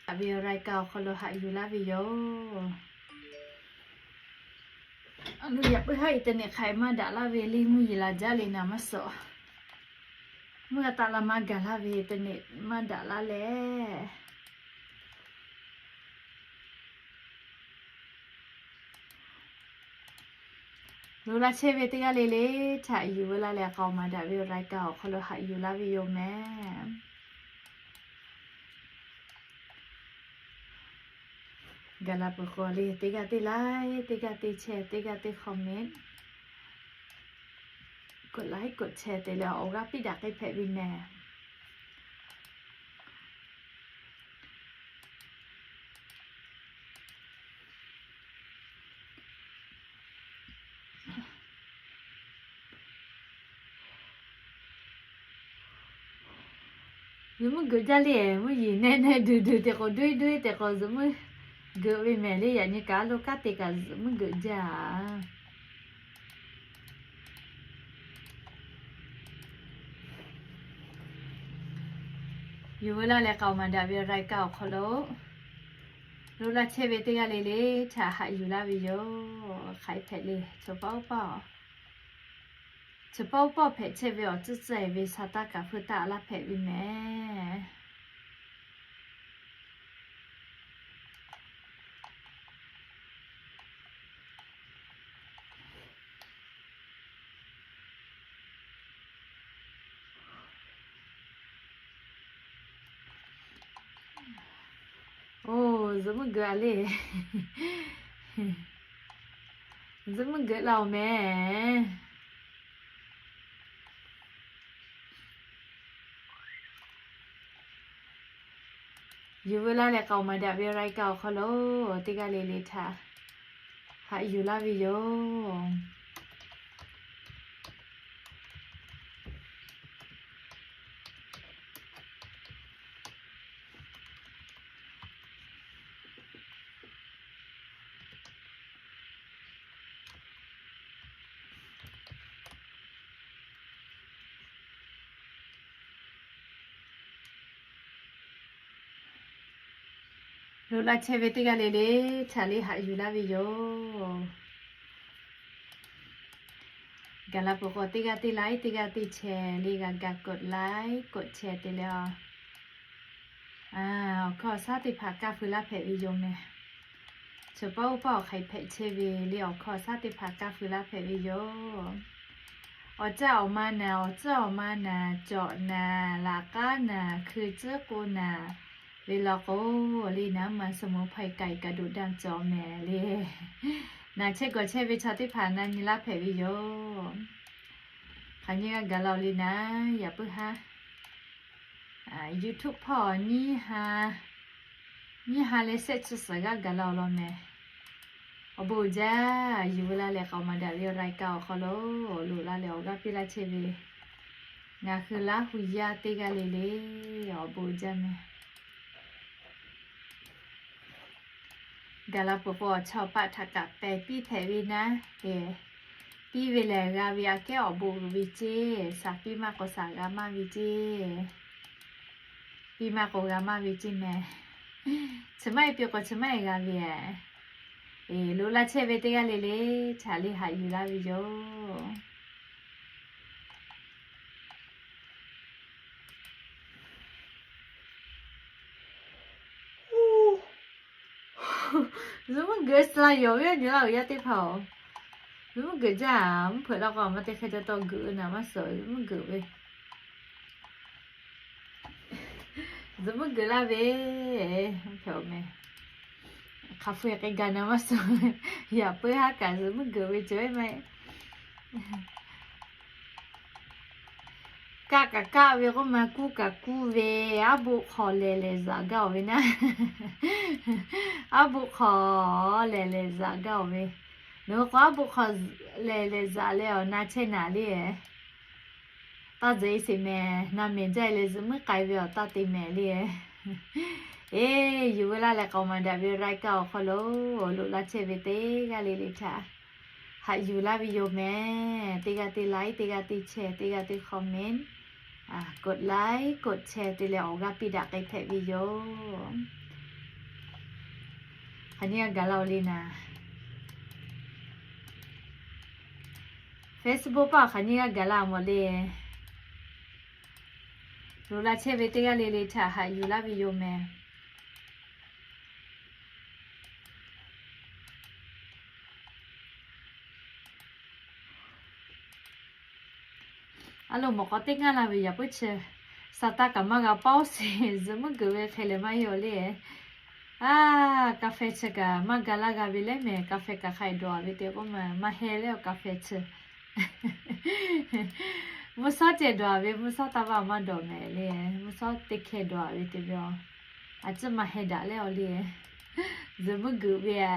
Daꞈ ve awˬ รายการ awˬ hk'aw lo haꞈ yuˬ laˇ ve yoˬ. Yaꞈ puiˉ haˉ internet hk'aˬ maˇ daꞈ laˇ ve le, mvuhˇ yeˬ laˬ jaˇ le naˍ maˇ suhˍ. Mvuhˇ g'a taˆ la maˇ gaˬ laˇ ve internet maˇ daꞈ laˇ leh. Loꞈ la chehˇ ve teˇ g'aˇ le le htaꞈ yuˬ veu laˇ leh, k'aoˍ maˍ daꞈ ve awˬ รายการ awˬ hk'aw lo haꞈ yuˬ laˇ ve yoˬ mehˍ. Gaˬ la peuˬ k'o le, teˇ g'aˇ teˇ like, teˇ g'aˇ teˇ share, teˇ g'aˇ teˇ comment, กดไลค์ กดแชร์ te leh awˬ g'aˇ piˇ daꞈ k'ai hpehꞈ ve mehˍ. Zuhꞈ mvuhˇ geuꞈ jaˇ le, mvuhˇ yeˬ nehˆ nehˆ duˬ duˬ te k'o, duiˉ duiˉ te k'o, zuhꞈ mvuhˇ geuꞈ ve mehˍ le. Yaꞈ nyi kaꞈ lo kanˉ te kaꞈ zuhꞈ mvuhˇ geuꞈ jaˇ. Yuˬ veu laˇ leh k'aoˍ maˍ daꞈ ve awˬ รายการ awˬ hk'aw lo loꞈ la chehˇ ve teˇ g'aˇ le le htaꞈ haꞈ yuˬ laˇ ve yoˬ. Hk'aˬ hk'e hpehꞈ le, chaw paˆ uˉ paˆ, chaw paˆ uˉ paˆ hpehꞈ chehˇ ve awˬ tcuhˉ tcuhˉ ve sa taˇ kaꞈ hpeuˇ taˆ laˇ hpehꞈ ve mehˍ. Oˇ, zuhꞈ mvuhˇ geuꞈ a le. Zuhꞈ mvuhˇ geuꞈ la-oˬ mehˍ. Yuˬ veu laˇ leh k'aoˍ maˍ daꞈ ve awˬ รายการ awˬ hk'aw lo teˇ g'aˇ le le htaꞈ haꞈ yuˬ laˇ ve yoˬ. Loꞈ la chehˇ ve teˇ g'aˇ le le htaꞈ le haꞈ yuˬ laˇ ve yoˬ. Gaˬ la peuˬ k'o teˇ g'aˇ teˇ like, teˇ g'aˇ teˇ share le g'a ga กดไลค์ กดแชร์ te leh a, awˬ hkawˇ awˬ shaˉ teˇ hpaˍ kaˇ feu laˇ hpehꞈ ve yoˬ mehˍ. Chaw paˆ uˉ paˆ awˬ hk'aˬ hk'e hpehꞈ chehˇ ve le, awˬ hkawˇ awˬ shaˉ teˇ hpaˍ kaˇ feu laˇ hpehꞈ ve yoˬ. Awˬ caˇ awˬ ma naˍ, awˬ tcuhˉ awˬ ma naˍ, cawꞈ naˍ, laꞈ k'aˉ naˍ, hkui tcuhˉ k'o naˍ, ve law k'o le naˍ, มันสมุนไพรไก่กระดูกดำ cawˬ mehˍ le. Naˍ chehˇ gawˬ chehˇ ve chaw teˇ hpaˍ na nyi laˇ hpehꞈ ve yoˬ. Hk'aˬ nyi g'a gaˬ la-oˬ le naˍ, yaꞈ puiˉ haˉ YouTube hpawˇ nyiˇ ha leh shehˆ chi suhˍ g'aˇ gaˬ la-oˬ law mehˍ. Awˬ bon uiˍ jaˇ. Yuˬ veu laˇ leh k'aoˍ maˍ daꞈ ve awˬ รายการ awˬ hk'aw lo loꞈ la leh awˬ g'aˇ piˇ laˇ chehˇ ve ngaˬ hui Laˇ hu yaˇ teˇ g'aˇ le le, awˬ bon uiˍ jaˇ mehˍ. Gaˬ la peuˬ k'o awˬ chawˇ paˆ htaꞈ kaꞈ pehˬ piˇ hpehꞈ ve naˉ, piˇ ve lehˬ g'a ve aꞈ kehˉ awˬ bon uiˍ ve ceˇ. Shaˍ piˇ maˇ k'o shaˍ g'a maˇ ve ceˇ. Piˇ maˇ k'o g'a maˇ ve ceˇ mehˍ. Chi maˇ heˆ piˇ k'o chi maˇ heˆ g'a ve. Loꞈ la chehˇ ve teˇ g'aˇ le le htaꞈ le haꞈ yuˬ laˇ ve yoˬ. Zuhꞈ mvuhˇ geuꞈ suh la yonˍ ve awˬ nyi laˇ awˬ yaˇ teˇ hpaˍ-oˬ, zuhꞈ mvuhˇ geuꞈ jaˇ. Mvuhˇ hpeuꞈ la k'o maˇ te hk'e te taw geuꞈ naˍ maˇ suhˍ, zuhꞈ mvuhˇ geuꞈ ve. Zuhꞈ mvuhˇ geuꞈ laˇ ve, mvuhˇ hpehꞈ-oˬ mehˍ. Hk'aˬ hpu k'ai gaˬ naˍ maˇ suhˍ, yaꞈ puiˉ haˉ kaꞈ zuhꞈ mvuhˇ geuꞈ ve cawˬ ve maˇ heˆ. Kaˆ kaꞈ kaˆ ve k'oˆ ma, kuˇ kaꞈ kuˇ ve, aˉ boˆ hk'aw lehˬ lehˬ zaꞈ gaˇ-oˬ ve naˉ. Aˉ boˆ hk'aw lehˬ lehˬ zaꞈ gaˇ-oˬ ve, nawˬ hui k'o aˉ boˆ hk'aw lehˬ lehˬ zaꞈ leh awˬ na chehˇ naˍ le. Taˇ dzeꞈ sheˍ mehˍ, na mehˍ jaˇ leh zuhꞈ mvuhˇ k'ai ve awˬ taˇ te mehˍ le. Eˬ, yuˬ veu laˇ leh k'aoˍ maˍ daꞈ ve รายการ awˬ hk'aw lo loꞈ la chehˇ ve teˇ g'aˇ le le htaꞈ haꞈ yuˬ laˇ ve yoˬ mehˍ. Teˇ g'aˇ teˇ like, teˇ g'aˇ teˇ share, teˇ g'aˇ teˇ comment, กดไลค์ กดแชร์ te leh awˬ g'aˇ piˇ daꞈ k'ai hpehꞈ ve yoˬ. Hk'aˬ nyiˇ g'aˇ gaˬ laˇ-oˬ le naˍ. Facebook paˆ hk'aˬ nyiˇ g'aˇ gaˬ laˇ mawˬ le. Loꞈ la chehˇ ve teˇ g'aˇ le le htaꞈ haꞈ yuˬ laˇ ve yoˬ mehˍ. A lo, mawˬ k'awꞈ teˇ ngaˇ la ve yaꞈ puiˉ chi, sa taˇ kaꞈ maˇ g'a paoˉ sheˍ, zuhꞈ muiˉ geuꞈ ve hk'e lehˬ maˇ heˆ awˬ le. A, kaˇ fehˇ chi kaꞈ maˇ ga laˇ g'a ve leh mehˍ, kaˇ fehˇ kaꞈ hk'a dawˬ-a ve te k'oˆ ma, maˇ heˆ le awˬ kaˇ fehˇ chi. Mvuhˇ shawˉ ceh dawˬ-a ve, mvuhˇ shawˉ taˇ vaˇ maˇ dawˬ mehˍ le, mvuhˇ shawˉ teˇ hkeh dawˬ-a ve te ve a, a ciˉ maˇ heˆ daꞈ leh awˬ le. Zuhꞈ muiˉ geuꞈ ve a.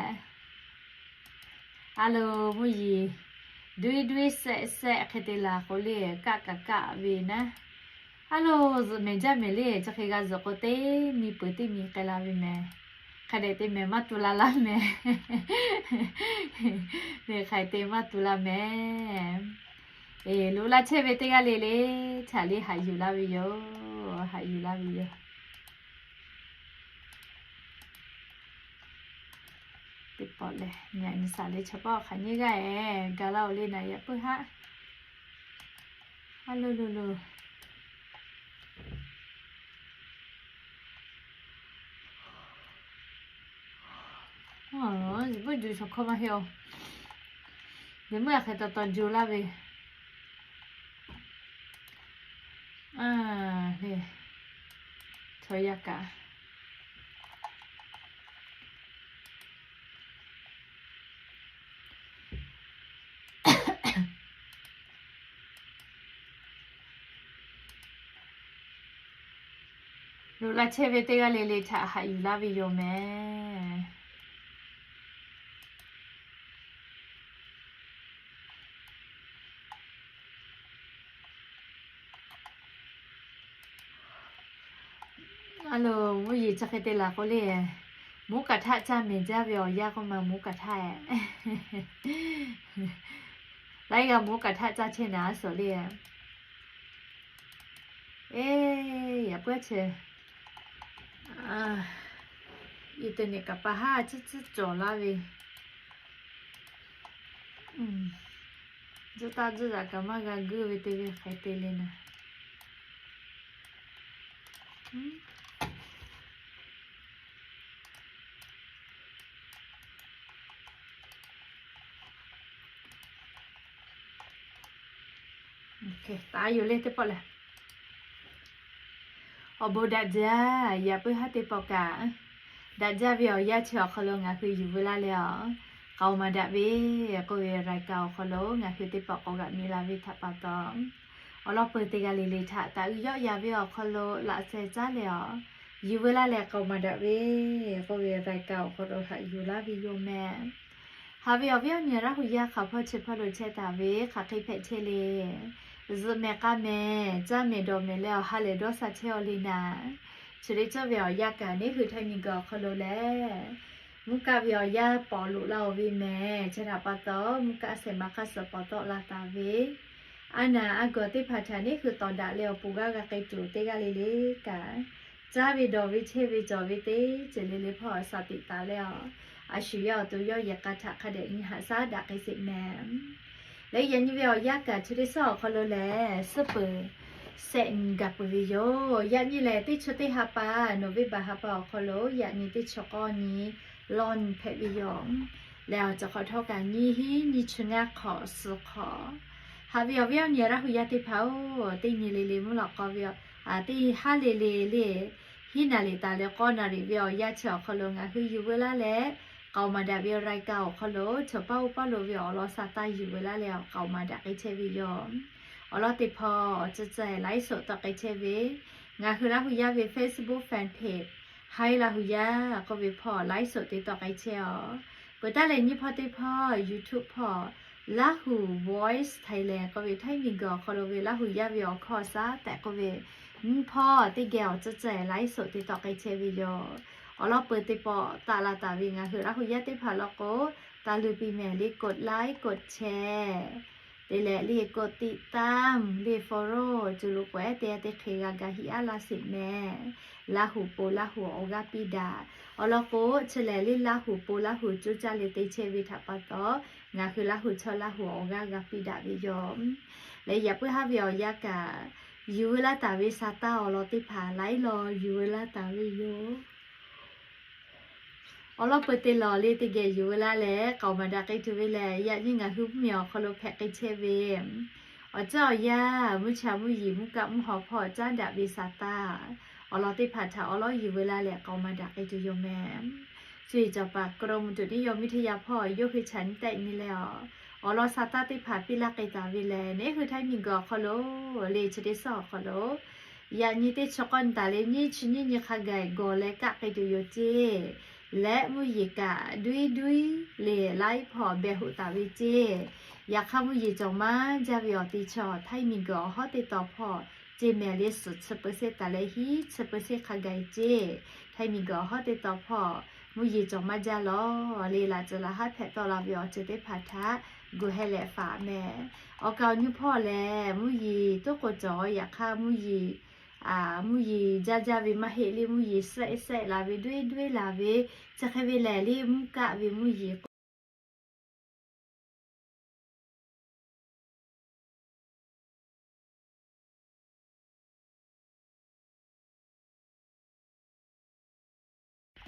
A lo, mvuhˇ yeˬ duiˉ duiˉ sehˆ sehˆ hk'e te laˬ k'o le, kaˆ kaꞈ kaˆ ve naˉ. A lo, zuhꞈ mehˍ jaˇ mehˍ le, chi hk'e g'a zuhꞈ k'o teˇ miˬ peuˬ teˇ miˬ k'ai la ve mehˍ. Hk'a dehꞈ te mehˍ maˇ tu la laˇ mehˍ. Mehˍ hk'aˬ hk'e te maˇ tu la mehˍ. Eˬ, loꞈ la chehˇ ve teˇ g'aˇ le le htaꞈ le haꞈ yuˬ laˇ ve yoˬ, haꞈ yuˬ laˇ ve yoˬ. Teˇ pawˆ lehˬ, nyi a nyi shaˍ le chaw paˆ hk'aˬ nyiˇ g'aˇ-e, ga laˇ-oˬ le naˍ yaꞈ puiˉ haˆ. A lo lo lo. Zuhꞈ muiˉ juˬ shawˍ hkawˇ maˇ heˆ-oˬ. Zuhꞈ muiˉ a hk'e taw taw juˬ laˇ ve. A, le. Chaw yaˇ kaꞈ Loꞈ la chehˇ ve teˇ g'aˇ le le htaꞈ haꞈ yuˬ laˇ ve yoˬ mehˍ. A lo, mvuhˇ yeˬ chi hk'e te laˬ k'o le, mvuhˇ kaꞈ htaˆ caˇ mehˍ jaˇ ve awˬ yanˇ k'oˆ ma mvuhˇ kaꞈ htaˆ-e. Laiˉ g'a mvuhˇ kaꞈ htaˆ caˇ chehˇ naˍ a suhˍ le. Eˬ, yaꞈ puiˉ a chi, internet kaꞈ pa haˉ tcuhˉ tcuhˉ cawˬ laˇ ve, tzuhˇ taˇ tzuhˇ yaꞈ kaꞈ maˇ g'a guˇ ve te ve hk'e te le naˍ. Taˍ yoˬ le teˇ pawˆ lehˬ, awˬ bon daꞈ jaˇ. Yaꞈ puiˉ haˉ teˇ pawˆ kaꞈ, daꞈ jaˇ ve awˬ yanˇ chi awˬ hk'aw lo ngaˬ hui yuˬ veu laˇ leh a, k'aoˍ maˍ daꞈ ve k'oˆ ve รายการ awˬ hk'aw lo ngaˬ hui teˇ pawˆ k'awꞈ g'aꞈ mi la ve htaꞈ pa taw, awˬ lawn peuˬ teˇ g'aˇ le le htaꞈ taˍ uiˍ yawˆ yan ve awˬ hk'aw lo laꞈ sheh caˉ leh a, yuˬ veu laˇ leh k'aoˍ maˍ daꞈ ve k'oˆ ve รายการ awˬ hk'aw lo haꞈ yuˬ laˇ ve yoˬ mehˍ. Haꞈ ve awˬ viˉ awˬ nyi Laˇ hu yaˇ hk'aˬ hpawˇ chi hpawˇ lo chehˇ taˍ ve hk'aˬ hk'e hpehꞈ chehˇ le. Zuhꞈ mehˍ k'a mehˍ, caˇ mehˍ dawˬ mehˍ leh awˬ ha lehˬ dawˇ sha chehˇ-aw le naˍ. Chi teˇ cawˇ ve awˬ yanˇ kaꞈ neˇ hui htaiˇ miˬ guiˬ awˬ hk'aw lo lehˬ, mvuhˇ kaˆ ve awˬ yanˇ pawˍ loꞈ la-oˬ ve mehˍ. Chi htaꞈ pa taw mvuhˇ kaˆ shehˍ ma hk'aˇ suh pawˍ tawˆ la taˍ ve, a naˍ a gawˬ teˇ hpaˍ htaꞈ neˇ hui tawˍ daꞈ leh awˬ pon g'aˇ g'a k'ai tuˬ teˇ g'aˇ le le kaꞈ, caˇ ve dawˬ ve chehˇ ve cawˬ ve teˇ ceuˬ le le hpawˇ sha tiꞈ taˍ leh a, a shu yaˇ awˬ to yawˇ yehˬ k'a htaꞈ hk'a dehꞈ nyi haꞈ shaˉ daꞈ k'ai sheˍ mehˍ. Leh yaꞈ nyi ve awˬ yanˇ kaꞈ chi teˇ suhˉ awˬ hk'aw lo lehˬ, suhˉ peuˬ shehˆ nyi gaˬ peuˬ ve yoˬ. Yaꞈ nyi lehˬ teˇ chi teˇ ha pa, November ha pa awˬ hk'aw lo yaꞈ nyi teˇ chi k'awˇ nyi lawˇ nyi hpehꞈ ve yoˬ. Lehˬ, awˬ ceuˬ hk'awꞈ htawˇ kaꞈ nyiˇ hinˉ nyiˇ chi ngaˇ hk'awꞈ suhˍ hk'awꞈ. Haꞈ ve awˬ viˉ awˬ nyi Laˇ hu yaˇ teˇ hpaˍ-oˬ, teˇ nyi le le mvuhˇ lawꞈ k'aw ve, teˇ haˉ le le le, hiˉ naˍ riˍ taˍ leh k'awˇ naˍ riˍ ve awˬ yanˇ chi awˬ hk'aw lo ngaˬ hui yuˬ veu laˇ leh, k'aoˍ maˍ daꞈ ve รายการ awˬ hk'aw lo chaw paˇ oˇ paˇ lo ve awˬ lawn sha taˇ yuˬ veu laˇ leh, k'aoˍ maˍ daꞈ k'ai chehˇ ve yoˬ. Awˬ lawn teˇ hpaˍ awˬ ceuˬ ceuˬ laiˉ soꞈ tawˆ k'ai chehˇ ve, ngaˬ hui Laˇ hu yaˇ ve Facebook fan page Haiˉ Laˇ hu yaˇ k'oˆ ve hpawˇ laiˉ soꞈ te tawˆ k'ai chehˇ-a. Peuˬ taˇ leh nyiˇ hpawˇ teˇ hpawˇ YouTube hpawˇ Laˇ hu Voice Thailand k'oˆ ve htaiˇ miˬ guiˬ awˬ hk'aw lo ve Laˇ hu yaˇ ve awˬ hkawˇ shaˉ tehꞈ k'oˆ ve, nyiˇ hpawˇ teˇ geh awˬ ceuˬ ceuˬ laiˉ soꞈ te tawˆ k'ai chehˇ ve yoˬ. Awˬ lawn peuˬ teˇ pawˆ taˆ la taˍ ve ngaˬ hui Laˇ hu yaˇ teˇ hpaˍ law k'o, taˍ luˬ piˇ mehˍ le กดไลค์ กดแชร์ te leh le กดติดตาม le follow cuˬ loꞈ k'awꞈ ehˉ te te hk'e g'a gaˬ hiꞈ aˉ laˇ sheˍ mehˍ. Laˇ huˍ po Laˇ huˍ awˬ g'aˇ piˇ daꞈ. Awˬ lawn k'o, chi lehˬ le Laˇ huˍ po Laˇ huˍ coˇ caˇ le te chehˇ ve htaꞈ pa taw, ngaˬ hui Laˇ huˍ chaw Laˇ huˍ awˬ g'aˇ g'a piˇ daꞈ ve yoˬ. Leh yaꞈ puiˉ haˉ ve awˬ yanˇ kaꞈ, yuˬ veu laˇ taˍ ve sa taˇ awˬ lawn teˇ hpaˍ laiˉ law yuˬ veu laˇ taˍ ve yoˬ. Awˬ lawn peuˬ te lawˬ le teˇ geh yuˬ veu laˇ leh k'aoˍ maˍ daꞈ k'ai tuˬ ve lehˬ, yaꞈ nyi ngaˬ hui mvuhˇmiˬ awˬ hk'aw lo hpehꞈ k'ai chehˇ ve awˬ ceuˬ awˬ yanˇ, mvuhˇ cha mvuhˇ yeˬ mvuhˇ kaˆ mvuhˇ haw hpawˇ caˉ daꞈ ve sa taˇ awˬ lawn teˇ hpaˍ htaꞈ awˬ lawn yuˬ veu laˇ leh k'aoˍ maˍ daꞈ k'ai tuˬ yoˬ mehˍ. Cuˇ yiˍ cawˬ paˍ กรมอุตุนิยมวิทยา hpawˇ yawˇ hui chaꞈ nyi tehˆ nyi leh a, awˬ lawn sa taˇ teˇ hpaˍ piˇ laˇ k'ai taˍ ve lehˬ, neˇ hui Htaiˇ miˬguiˬ awˬ hk'aw lo le chi teˇ suhˉ awˬ hk'aw lo yaꞈ nyi teˇ chi k'awˇ nyi taˍ leh nyiˇ chi nyiˇ nyi hk'a gaˬ gawˬ leh kaˆ k'ai tuˬ yoˬ ceˇ. Leh mvuhˇ yeˬ kaꞈ duiˉ duiˉ le laiˉ hpawˇ behˬ hoꞈ taˍ ve ceˇ. Yaꞈ hk'aˇ mvuhˇ yeˬ cawˬ maˇ jaˇ ve awˬ te chaw Htaiˇ miˬguiˬ awˬ hawˉ teˇ tawn hpawˇ ceˇ mehˍ le suhˍ chi เปอร์เซ็นต์ taˍ leh hiˉ chi เปอร์เซ็นต์ hk'a gaˬ ceˇ. Htaiˇ miˬguiˬ awˬ hawˉ teˇ tawn hpawˇ mvuhˇ yeˬ cawˬ maˇ jaˇ lawˬ le laꞈ ceuˬ laꞈ haˉ hpehꞈ tawˆ la ve awˬ ceuˬ teˇ hpaˍ htaꞈ gu heh leh faˍ mehˍ. Awˬ kaˍ awˬ nyi hpawˇ lehˬ mvuhˇ yeˬ toˉ k'o cawˬ, yaꞈ hk'aˇ mvuhˇ yeˬ mvuhˇ yeˬ jaˇ jaˇ ve maˇ heˆ le, mvuhˇ yeˬ sehˆ sehˆ la ve, duiˉ duiˉ la ve, chi hk'e ve lehˬ le mvuhˇ kaˆ ve mvuhˇ yeˬ k'o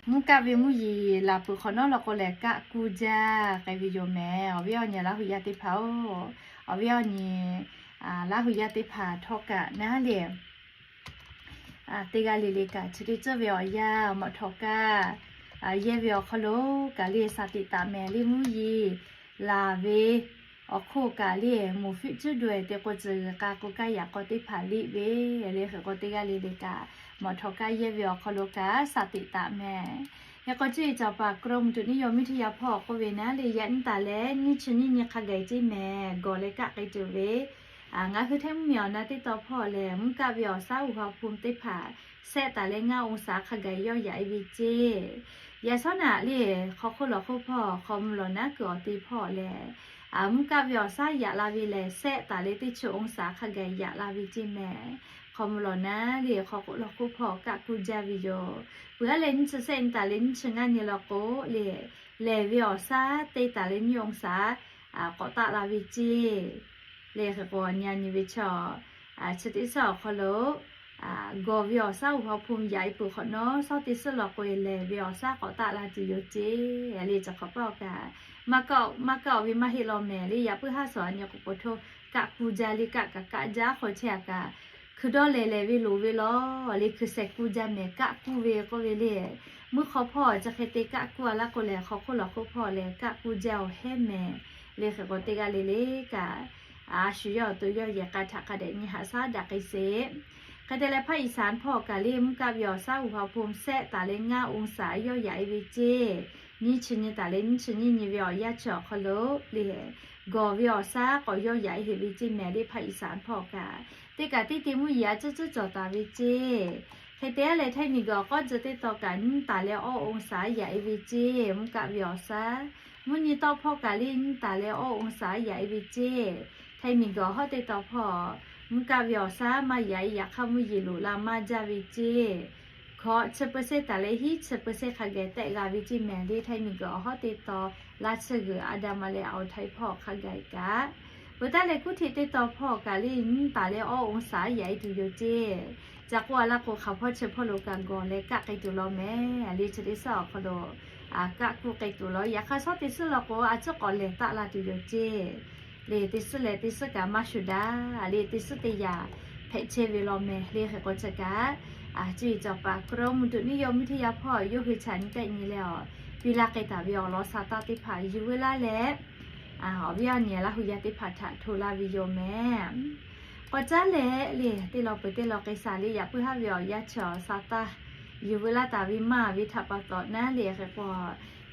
mvuhˇ kaˆ ve mvuhˇ yeˬ laˬ peuˬ hk'awꞈ nawˉ law k'o lehˬ kaˆ kuˇ jaˇ k'ai ve yoˬ mehˍ. Awˬ viˉ awˬ nyi Laˇ huˍ yaˇ teˇ hpaˍ-oˬ, awˬ viˉ awˬ nyi Laˇ huˍ yaˇ teˇ hpaˍ htawˇ kaꞈ naˉ le teˇ g'aˇ le le kaꞈ chi teˇ ceuˬ ve awˬ yanˇ mawꞈ htawꞈ kaˇ yehˇ ve awˬ hk'aw lo kaꞈ le sa tiꞈ taˍ mehˍ le mvuhˇ yeˬ laˬ ve awˬ hk'oˆ kaꞈ le moˍ hpfuhˆ cuˉ daweh te k'o tcuhˬ g'uiˬ k'a k'o kaˇ yaꞈ k'aw teˇ hpaˍ liˇ ve le hk'e k'o teˇ g'aˇ le le kaꞈ mawꞈ htawꞈ kaˇ yehˇ ve awˬ hk'aw lo kaꞈ sa tiꞈ taˍ mehˍ. Hk'e k'o cuˇ yiˍ cawˬ paˍ กรมอุตุนิยมวิทยา hpawˇ k'oˆ ve naˉ le yaꞈ nyi taˍ leh nyiˇ chi nyiˇ nyi hk'a gaˬ ceˇ mehˍ gawˬ leh kaˆ k'ai tuˬ ve ngaˬ hui Htaiˇ mvuhˇmiˬ awˬ na teˇ tawn hpawˇ lehˬ mvuhˇ kaˆ ve awˬ shaˉ uiˍ haw hpu teˇ hpaˍ sehˆ taˍ leh ngaˇ องศา hk'a gaˬ yawˇ yaꞈ e ve ceˇ. Yaꞈ shawˉ naꞈ le hk'aw hk'oˆ lawˬ hk'oˆ hpawˇ hk'aw mvuh lawˬ naˉ kuiˬ awˬ te hpawˇ lehˬ, mvuhˇ kaˆ ve awˬ shaˉ yaꞈ la ve lehˬ sehˆ taˍ leh teˇ chi องศา hk'a gaˬ yaꞈ la ve ceˇ mehˍ. Hk'aw mvuh lawˬ naˉ le hk'aw hk'oˆ lawˬ hk'oˆ hpawˇ kaˆ kuˇ jaˇ ve yoˬ. Peuˬ aˉ leh nyiˇ chi sehˆ nyi taˍ leh nyiˇ chi ngaˇ nyi law k'o le lehˬ ve awˬ shaˉ te taˍ leh nyiˇ องศา k'awꞈ taˆ la ve ceˇ. Le hk'e k'o nyi nyi ve chaw chi teˇ suhˉ awˬ hk'aw lo gawˬ ve awˬ shaˉ uiˍ haw hpu yaꞈ e peuˬ hk'awꞈ nawˉ shawˉ teˇ suhˉ law k'o lehˬ ve awˬ shaˉ k'awꞈ taˆ la tuˬ yoˬ ceˇ. Le chi hk'awꞈ paˇ awˬ kaꞈ maˇ kaˆ maˇ kaˆ oˬ ve maˇ heˆ law mehˍ le yaꞈ puiˉ haˉ shawˍ a nyi k'o k'o hto kaˆ kuˇ jaˇ le kaˆ kaꞈ kaˆ jaˇ hk'aw chehˇ a kaꞈ hkui dawˇ lehˬ lehˬ ve loˍ ve law le hkui sheh kuˇ jaˇ mehˍ kaˆ kuˇ ve k'oˆ ve le. Mvuhˇ hk'aw hpawˇ chi hk'e te kaˆ kuˇ a laˇ k'o lehˬ hk'aw hk'oˆ lawˬ hk'oˆ hpawˇ lehˬ kaˆ kuˇ jaˇ awˬ hehˉ mehˍ. Le hk'e k'o teˇ g'aˇ le le kaꞈ a shu yawˇ awˬ to yawˇ yehˬ k'a htaꞈ hk'a dehꞈ nyi haꞈ shaˉ daꞈ k'ai sheˍ. Hk'e te leh ภาคอีสาน hpawˇ kaꞈ le mvuhˇ kaˆ ve awˬ shaˉ uiˍ haw hpu sehˆ taˍ leh ngaˇ องศา yawˇ yaꞈ e ve ceˇ. Nyiˇ chi nyi taˍ leh nyiˇ chi nyiˇ nyi ve awˬ yanˇ chi awˬ hk'aw lo le gawˬ ve awˬ shaˉ k'awꞈ yawˇ yaꞈ e heꞈ ve ceˇ mehˍ le ภาคอีสาน hpawˇ kaꞈ. Teˇ kaꞈ teˇ te mvuhˇ yeˬ a cuˉ cuˉ cawˬ taˍ ve ceˇ. Hk'e te a leh Htaiˇ miˬguiˬ awˬ k'awˇ tcuh teˇ tawn kaꞈ nyiˇ taˍ leh awˇ องศา yaꞈ e ve ceˇ mvuhˇ kaˆ ve awˬ shaˉ. Mvuhˇ nyi tawˆ hpawˇ kaꞈ le nyiˇ taˍ leh awˇ องศา yaꞈ e ve ceˇ. Htaiˇ miˬguiˬ awˬ hawˉ teˇ tawn hpawˇ mvuhˇ kaˆ ve awˬ shaˉ maˇ yaꞈ e yaꞈ hk'aˇ mvuhˇ yeˬ loꞈ la maˇ jaˇ ve ceˇ. Hkawꞈ chi เปอร์เซ็นต์ taˍ leh hiˉ chi เปอร์เซ็นต์ hk'a gaˬ tehˆ g'a ve ceˇ mehˍ le Htaiˇ miˬguiˬ awˬ hawˉ teˇ tawn laˇ tsuhˇ g'uiˬ a da ma leh awˬ Htaiˇ hpawˇ hk'a gaˬ kaꞈ. Peuˬ taˉ leh kuˇ hteꞈ teˇ tawn hpawˇ kaꞈ le nyiˇ taˍ leh awˇ องศา yaꞈ e tuˬ yoˬ ceˇ. Ca k'oˆ a laˇ k'o hk'aˬ hpawˇ chi hpawˇ lo kaꞈ gawˬ leh kaˆ k'ai tuˬ law mehˍ le chi teˇ suhˉ awˬ hk'aw lo kaˆ kuˇ k'ai tuˬ law. Yaꞈ hk'aˇ shawˉ teˇ suhˉ law k'o a cuˉ k'awꞈ lehˬ taˆ la tuˬ yoˬ ceˇ. Le teˇ suhˉ leh teˇ suhˉ kaꞈ maˇ shuˍ daꞈ le teˇ suhˉ teˇ yaꞈ hpehꞈ chehˇ ve law mehˍ le hk'e k'o chi kaꞈ. Cuˇ yiˍ cawˬ paˍ กรมอุตุนิยมวิทยา hpawˇ yawˇ hui chaꞈ nyi tehˆ nyi leh awˬ piˇ laˇ k'ai taˍ ve awˬ lawn sa taˇ teˇ hpaˍ yuˬ veu laˇ leh awˬ viˉ awˬ nyi Laˇ huˍ yaˇ teˇ hpaˍ htaꞈ hto laˇ ve yoˬ mehˍ. K'awꞈ caˉ leh le teˇ law peuˬ teˇ law k'ai shaˍ le yaꞈ puiˉ haˉ ve awˬ yanˇ chi awˬ sa taˇ yuˬ veu laˇ taˍ ve maˇ ve htaꞈ pa taw naˉ le hk'e k'o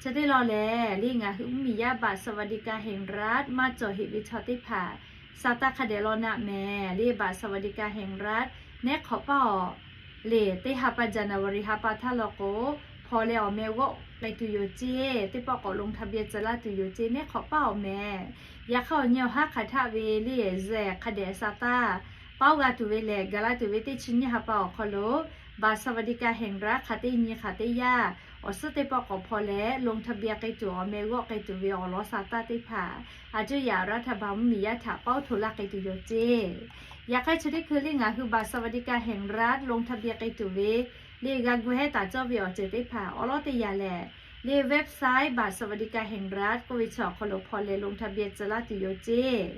chi teˇ law lehˬ le ngaˬ hui mvuhˇmiˬ yaˇ บัตรสวัสดิการแห่งรัฐ maˇ cawˬ heꞈ ve chaw teˇ hpaˍ sa taˇ hk'a dehꞈ law naˆ mehˍ le บัตรสวัสดิการแห่งรัฐ nehˉ hk'awꞈ paˇ awˬ le teˇ ha pa January ha pa htaˇ law k'o hk'awꞈ hpaw leh awˬ meh g'awˆ k'ai tuˬ yoˬ ceˇ. Teˇ pawˆ k'awꞈ ลงทะเบียน tcuh laˇ tuˬ yoˬ ceˇ. Neˇ hk'awꞈ paˇ awˬ meh, yaꞈ hk'aˇ awˬ nyi awˬ haˉ hk'aˬ htaˆ ve le, zehˬ hk'a dehꞈ sa taˇ paoˉ g'a tuˬ ve lehˬ, gaˬ la tuˬ ve teˇ chi nyiˇ ha pa awˬ hk'aw lo บัตรสวัสดิการแห่งรัฐ hk'aˬ teˇ nyi hk'aˬ teˇ yaˇ awˬ suhˉ teˇ pawˆ k'awꞈ hpaw leh ลงทะเบียน k'ai tuˬ, awˬ meh g'awˆ k'ai tuˬ ve awˬ lawn sa taˇ teˇ hpaˍ, a cuˇ yaꞈ รัฐบาล mvuhˇmiˬ yaˇ htaꞈ paoˉ hto laˇ k'ai tuˬ yoˬ ceˇ. Yaꞈ hk'aˇ chi teˇ hkui le ngaˬ hui บัตรสวัสดิการแห่งรัฐ ลงทะเบียน k'ai tuˬ ve le, g'a gu hehˉ taˍ cawˇ ve awˬ ceuˬ teˇ hpaˍ awˉ lawˉ teˇ yanˇ lehˬ, le website บัตรสวัสดิการแห่งรัฐ k'oˆ ve chi awˬ hk'aw lo hpaw leh ลงทะเบียน tcuh laˇ tuˬ yoˬ ceˇ.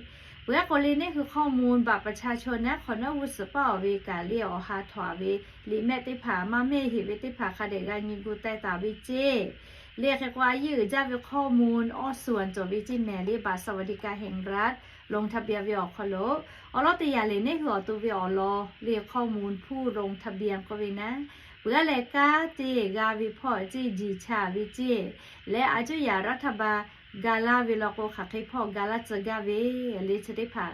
Peuˬ aˉ k'o le neˇ hui hkawˇ mvuhˇ บัตรประชาชน naˉ hk'awꞈ nawˉ g'uˇ suhˍ paˇ awˬ ve kaꞈ le awˬ ha htawnˍ ve liꞈ mehˆ teˇ hpaˍ, maˇ mehˆ heˍ ve teˇ hpaˍ hk'a dehꞈ g'a nyi gu teh taˍ ve ceˇ. Le hk'e k'o a yehˬ uiˍ jaˇ ve hkawˇ mvuhˇ awˇ suhˍ anˬ cawˬ ve ceˇ mehˍ le, บัตรสวัสดิการแห่งรัฐ ลงทะเบียน ve awˬ hk'aw lo awˉ lawˉ teˇ yanˇ lehˬ neˇ hui awˬ to ve awˬ lawn le hkawˇ mvuhˇ ผู้ลงทะเบียน k'oˆ ve naˉ, peuˬ aˉ leh kanˉ te g'a ve hpawˇ ceˇ, jiˬ cha ve ceˇ, leh a cuˇ yaꞈ รัฐบาล ga laˇ ve law k'o hk'aˬ hk'e hpawˇ ga laˇ tcuh gaˇ ve le chi teˇ hpaˍ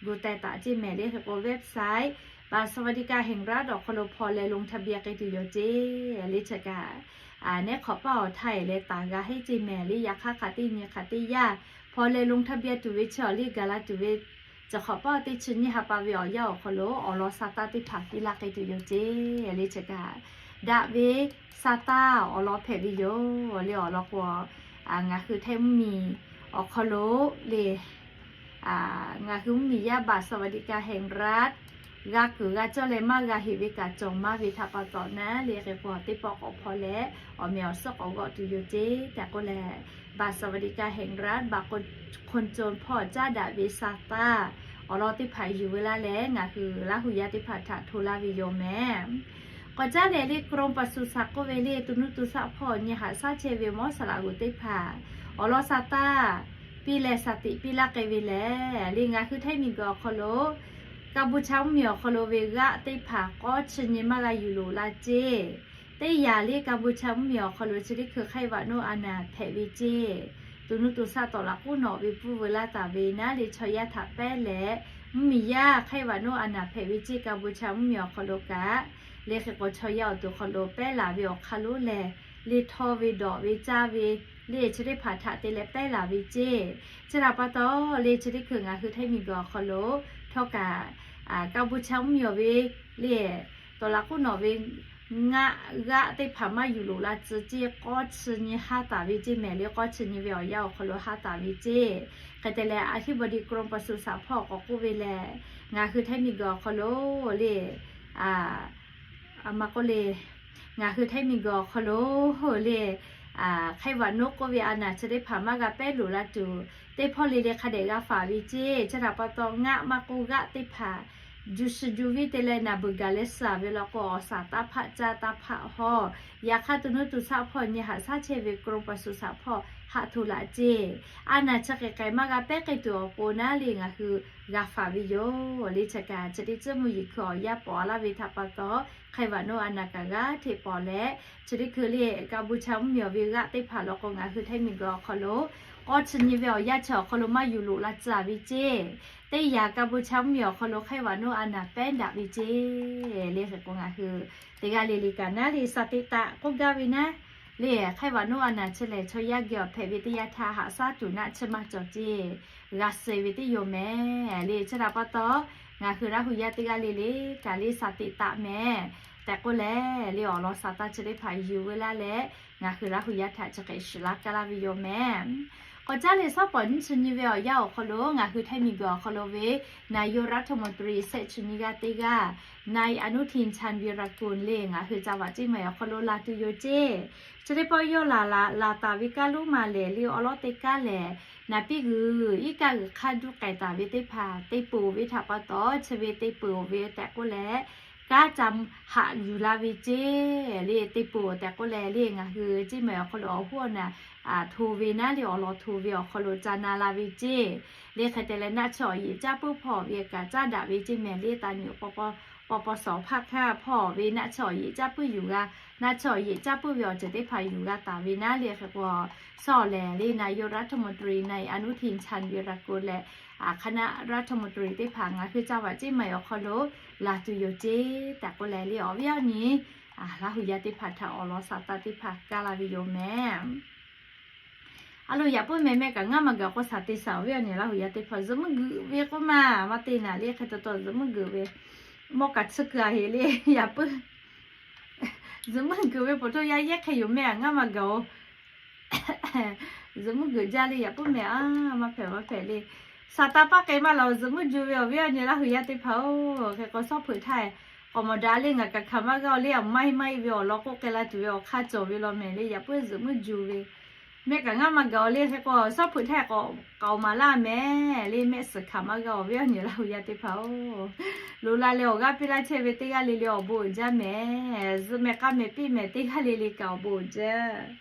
gu teh taˍ ceˇ mehˍ le. Hk'e k'o website บัตรสวัสดิการแห่งรัฐ awˬ hk'aw lo hpaw leh ลงทะเบียน k'ai tuˬ yoˬ ceˇ. Le chi kaꞈ neˇ hk'awꞈ paˇ awˬ htaˇ e leh taˍ g'a heˆ ceˇ mehˍ le, yaꞈ hk'aˇ hk'aˬ teˇ nyi hk'aˬ teˇ yaˇ hpaw leh ลงทะเบียน tuˬ ve chi awˬ le gaˬ la tuˬ ve, chi hk'awꞈ paˇ teˇ chi nyiˇ ha pa ve awˬ yanˇ awˬ hk'aw lo awˬ lawn sa taˇ teˇ hpaˍ piˇ laˇ k'ai tuˬ yoˬ ceˇ. Le chi kaꞈ daꞈ ve sa taˇ awˬ lawn hpehꞈ ve yoˬ le. Awˬ lawn k'o, ngaˬ hui Htaiˇ mvuhˇmiˬ awˬ hk'aw lo le, ngaˬ hui mvuhˇmiˬ yaˇ บัตรสวัสดิการแห่งรัฐ g'a kuiˬ g'a cawˇ leh maˇ g'a heˍ ve kaꞈ cawˬ maˇ ve htaꞈ pa taw naˉ le, hk'e k'o teˇ pawˆ k'awꞈ hpaw leh awˬ meh awˬ suhˉ k'awꞈ g'awˆ tuˬ yoˬ ceˇ tehꞈ k'oˆ leh, บัตรสวัสดิการแห่งรัฐ บัตรคนจน hpawˇ caˉ daꞈ ve sa taˇ awˬ lawn teˇ hpaˍ yuˬ ve laˇ leh ngaˬ hui Laˇ huˍ yaˇ teˇ hpaˍ htaꞈ hto laˇ ve yoˬ mehˍ. K'awꞈ caˉ leh le กรมปศุสัตว์ k'oˆ ve le tuˬ nuˇ tuˬ shaˆ hpawˇ nyi haꞈ shaˉ chehˇ ve mawˇ saˍ laꞈ g'oˍ teˇ hpaˍ awˬ lawn sa taˇ piˇ leh สติ piˇ laˇ k'ai ve lehˬ le, ngaˬ hui Htaiˇ miˬguiˬ awˬ hk'aw lo กัมพูชา mvuhˇmiˬ awˬ hk'aw lo ve g'aˆ teˇ hpaˍ k'awˇ chi nyi maˇ g'a yuˬ loꞈ la ceˇ. Teˇ yanˇ le กัมพูชา mvuhˇmiˬ awˬ hk'aw lo chi teˇ hkui ไข้หวัด nawˉ a naˍ hpehꞈ ve ceˇ. Tuˬ nuˇ tuˬ shaˆ tawˍ laꞈ k'oˆ nawꞈ ve pfuhˇ veu laˇ taˍ ve naˉ le chaw yaˇ htaꞈ pehˉ leh, mvuhˇmiˬ yaˇ ไข้หวัด nawˉ a naˍ hpehꞈ ve ceˇ กัมพูชา mvuhˇmiˬ awˬ hk'aw lo kaꞈ le hk'e k'o chaw yaˇ awˬ to hk'aw lo pehˉ laˬ ve awˬ hk'aˇ lonˉ lehˬ, le htawˇ ve dawꞈ ve caˇ ve le chi teˇ hpaˍ htaꞈ te leh pehˉ laˬ ve ceˇ. Chi htaꞈ pa taw le chi teˇ hkui ngaˬ hui Htaiˇ miˬguiˬ awˬ hk'aw lo htawˇ kaꞈ กัมพูชา mvuhˇmiˬ awˬ ve le tawˍ laꞈ k'oˆ nawꞈ ve ngaˆ g'aˆ teˇ hpaˍ maˇ yuˬ loꞈ la tcuh ceˇ, k'awˇ chi nyi haˉ taˍ ve ceˇ mehˍ le, k'awˇ chi nyi ve awˬ yanˇ awˬ hk'aw lo haˉ taˍ ve ceˇ. Hk'e te leh อธิบดีกรมปศุสัตว์ hpawˇ k'awꞈ k'oˆ ve lehˬ, ngaˬ hui Htaiˇ miˬguiˬ awˬ hk'aw lo le, a maˇ k'oˆ le, ngaˬ hui Htaiˇ miˬguiˬ awˬ hk'aw lo le ไข้หวัด nawˉ k'oˆ ve a naˍ chi teˇ hpaˍ maˇ g'a pehˉ loꞈ la tuˬ, teˇ hpawˇ le le hk'a dehꞈ g'a faˍ ve ceˇ. Chi htaꞈ pa taw ngaˆ maˇ k'oˆ g'aˆ teˇ hpaˍ ju shi ju viˉ te leh naˬ beuˬ gaˬ leh suh ve law k'o awˬ saˍ taˇ hpaˆ caˇ taˇ hpaˆ hawˇ. Yaꞈ hk'aˇ tuˬ nuˇ tuˬ shaˆ hpawˇ nyi haꞈ shaˉ chehˇ ve กรมปศุสัตว์ hpawˇ haˆ hto laꞈ ceˇ. A naˍ chi hk'e k'ai maˇ g'a pehˉ k'ai tuˬ awˬ pon naˉ le ngaˬ hui g'a faˍ ve yoˬ le. Chi kaꞈ chi teˇ tcuhˉ mvuhˇ yeˬ hkui awˬ yanˇ pawˍ laˇ ve htaꞈ pa taw ไข้หวัด nawˉ a naˍ kaꞈ g'aˇ hteꞈ pawˍ leh, chi teˇ hkui le กัมพูชา mvuhˇmiˬ awˬ ve g'aˆ teˇ hpaˍ law k'o ngaˬ hui Htaiˇ miˬguiˬ awˬ hk'aw lo k'awˇ chi nyi ve awˬ yanˇ chi awˬ hk'aw lo maˇ yuˬ loꞈ la tcuh ve ceˇ. Teˇ yanˇ กัมพูชา mvuhˇmiˬ awˬ hk'aw lo ไข้หวัด nawˉ a naˍ pehˉ daꞈ ve ceˇ. Le hk'e k'o ngaˬ hui teˇ g'aˇ le le kaꞈ naˉ le สติ taꞈ k'oˆ gaˇ ve naˉ le ไข้หวัด nawˉ a naˍ chi lehˬ chaw yaˇ geh awˬ hpehꞈ ve teˇ yanˇ htaˇ haꞈ shaˉ tuˬ naˆ chi maˇ cawˬ ceˇ, g'a suh ve teˇ yoˬ mehˍ le. Chi htaꞈ pa taw ngaˬ hui Laˇ huˍ yaˇ teˇ g'aˇ le le kaꞈ le สติ taꞈ mehˍ tehꞈ k'oˆ leh le awˬ lawn sa taˇ chi teˇ hpaˍ yuˬ veu laˇ leh, ngaˬ hui Laˇ huˍ yaˇ htaꞈ chi hk'e shiˍ laˇ kaˇ laˇ ve yoˬ mehˍ. K'awꞈ caˉ leh shaˉ pawˍ nyiˇ chi nyi ve awˬ yanˇ awˬ hk'aw lo ngaˬ hui Htaiˇ miˬguiˬ awˬ hk'aw lo ve นายกรัฐมนตรี shehˆ chi nyi g'aˇ teˇ g'aˇ นายอนุทิน ชาญวีรกูล le ngaˬ hui ca vaꞈ ceˇ maˬ awˬ hk'aw lo laˬ tuˬ yoˬ ceˇ. Chi teˇ pawˆ yawˇ laˬ laˬ taˍ ve kaˇ lonˉ ma lehˬ le awˉ lawˉ teˇ kaˉ lehˬ, naˍ piˇ g'uiˬ iˉ kaˆ g'uiˬ hk'aˇ duˇ k'ai taˍ ve teˇ hpaˍ te peuˬ ve htaꞈ pa taw chi ve te peuˬ ve tehꞈ k'oˆ leh, kanˉ ca haꞈ yuˬ la ve ceˇ le te peuˬ tehꞈ k'oˆ leh le ngaˬ hui ceˇ maˬ awˬ hk'aw lo awˬ hoˉ awˬ naˍ hto ve naˉ le awˬ lawn hto ve awˬ hk'aw lo ca na la ve ceˇ. Le hk'e te leh naˆ chi awˬ yeꞈ caˇ puiˉ hpawˇ ve kaꞈ caˉ daꞈ ve ceˇ mehˍ le taˍ nyi paw paw shawˍ hpaˇ hkanˇ hpawˇ ve naˆ chi awˬ yeꞈ caˇ puiˉ yuˬ g'a, naˆ chi awˬ yeꞈ caˇ puiˉ ve awˬ ceuˬ teˇ hpaˍ yuˬ g'a taˍ ve naˉ le hk'e k'o, shaw lehˬ le นายกรัฐมนตรี นายอนุทิน ชาญวีรกูล leh คณะรัฐมนตรี teˇ hpaˍ ngaˬ hui ca vaꞈ ceˇ maˬ awˬ hk'aw lo laˬ tuˬ yoˬ ceˇ tehꞈ k'oˆ leh le awˬ viˉ awˬ nyi Laˇ hu yaˇ teˇ hpaˍ htaꞈ awˬ lawn saˍ taˍ teˇ hpaˍ kaˇ la ve yoˬ mehˍ. A lo, yaꞈ puiˉ mehˍ mehˆ kaꞈ ngaˇ maˇ gaˬ k'o, saˍ te saˍ awˬ viˉ awˬ nyi Laˇ hu yaˇ teˇ hpaˍ zuhꞈ muiˉ guiˬ ve k'oˆ maˇ maˇ te naˍ le, hk'e taw taw zuhꞈ muiˉ guiˬ ve, mawˇ kaꞈ tsuhˇ keu a heˍ le, yaꞈ puiˉ zuhꞈ muiˉ guiˬ ve poˬ htoˇ yaˇ yehˇ hk'e yoˬ mehˍ, ngaˇ maˇ gaˬ-oˬ. Zuhꞈ muiˉ guiˬ jaˇ le, yaꞈ puiˉ mehˍ a, maˇ hpehꞈ maˇ hpehꞈ le. Saˍ taˍ paˇ k'ai maˇ laˬ, zuhꞈ muiˉ juˇ ve awˬ viˉ awˬ nyi Laˇ hu yaˇ teˇ hpaˍ-oˬ, hk'e k'o shawˉ hpeuꞈ htaˇ, k'awꞈ mawˬ daꞈ le, ngaˬ kaꞈ hkanˍ maˇ g'a-oˬ le, awˬ maˇ heˆ maˇ heˆ ve awˬ lawn k'oˆ k'ai la tuˬ ve awˬ hk'aˇ cawˬ ve law mehˍ le, yaꞈ puiˉ zuhꞈ muiˉ juˇ ve. Mehˆ kaꞈ ngaˇ maˇ gaˬ-oˬ le, hk'e k'o shawˉ hpeuꞈ htaˇ k'awꞈ k'aoˍ maˍ laˇ mehˍ le, mehˆ suhˍ hkanˍ maˇ g'a awˬ viˉ awˬ nyi Laˇ hu yaˇ teˇ hpaˍ-oˬ, loꞈ la leh awˬ g'aˇ piˇ laˇ chehˇ ve teˇ g'aˇ le le awˬ bon uiˍ jaˇ mehˍ. Zuhꞈ mehˍ k'a mehˍ piˇ mehˍ teˇ g'aˇ le le kaꞈ awˬ bon uiˍ jaˇ.